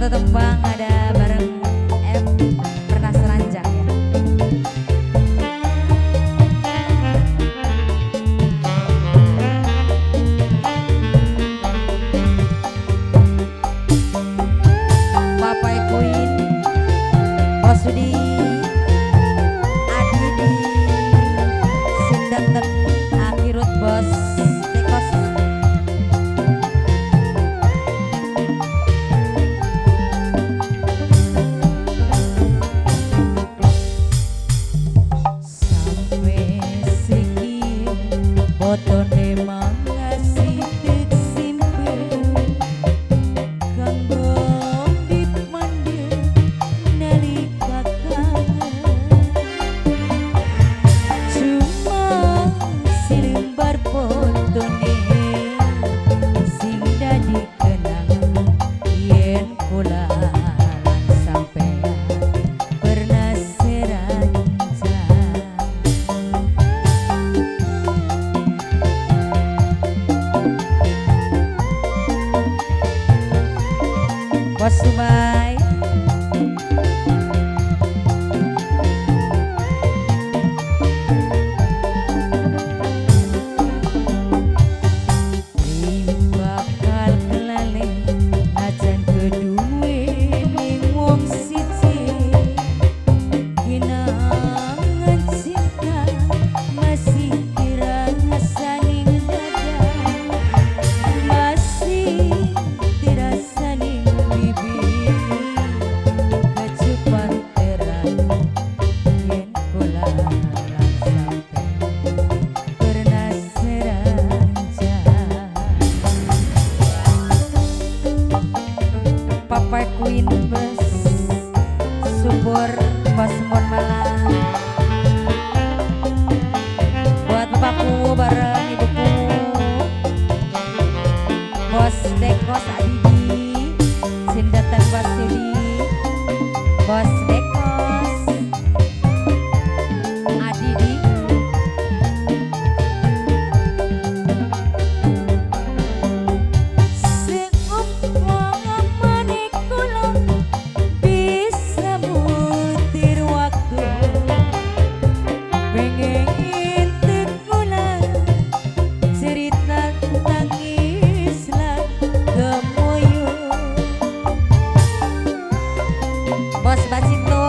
Satu tembang ada bareng F Pernah Seranjang ya. Papai Queen, Bos Sudi, Adidi, Sindanten, Akirut Bos Tekos. Sampai siki botone mangasih simpen kanggo dipandhe nalika kangen, cuma silembar fotone sing dadi kenangan yen kula lan sampean pernah seranjang. Bos Subay, bakal kelalen najan keduwe ning wong siji, kenangan cinta masih dirasa ning dada, masih dirasa ning bibir, kecupan terakhir yen kula lan sampean pernah seranjang. Papa Queen Bus Subur Bos Mon Malang, buat bapakku bareng ibuku, Bos Dekos Adidi, Sindatan Bos Yudi, Bos Dekos Adidi. Seumpamane kula bisa mutir waktu, pengen kula cerita tangis lan gemuyu. Bos Bacito,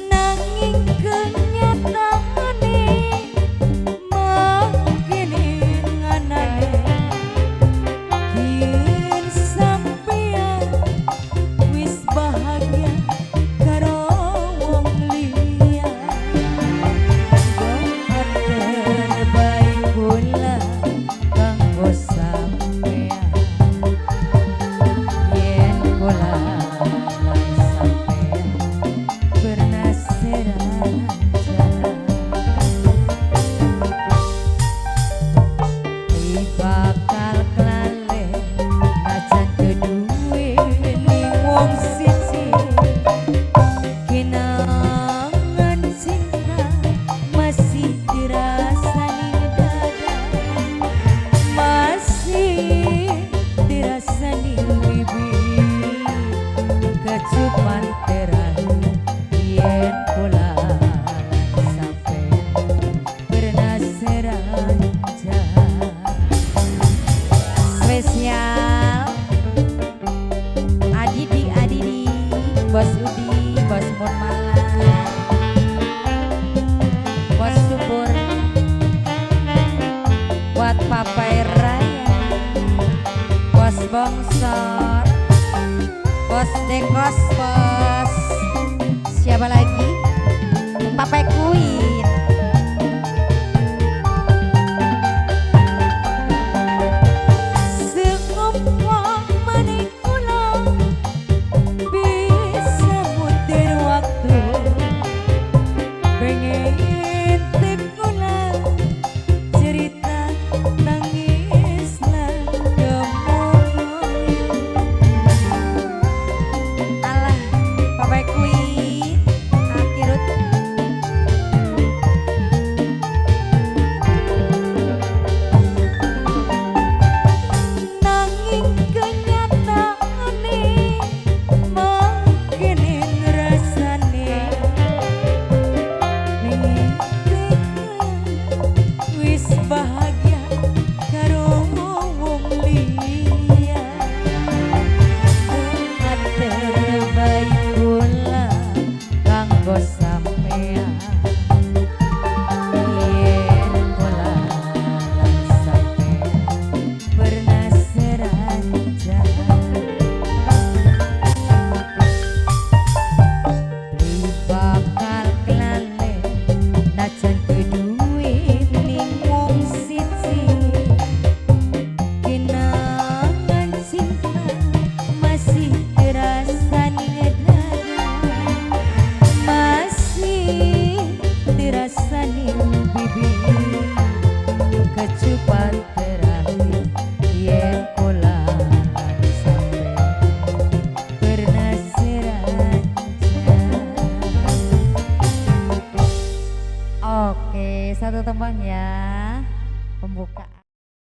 nanging kenyataane mangkene nganane yen sampeyan wis bahagia karo wong liya. Doa terbaik kula kanggo sampeyan yen kula lan sampeyan pernah seranjang. Bakal klalen najan keduwe ning wong siji, kenangan cinta masih dirasani dada, masih dirasani bibir, kecupan terakhir yen kula lan sampean pernah seranjang. Spesial Adidi Adidi, Bos Udi, Bos Mon Malang, Bos Subur, buat Papai Raya, Bos Bongsor, Bos Dekos, Bos siapa lagi? Papai Queen.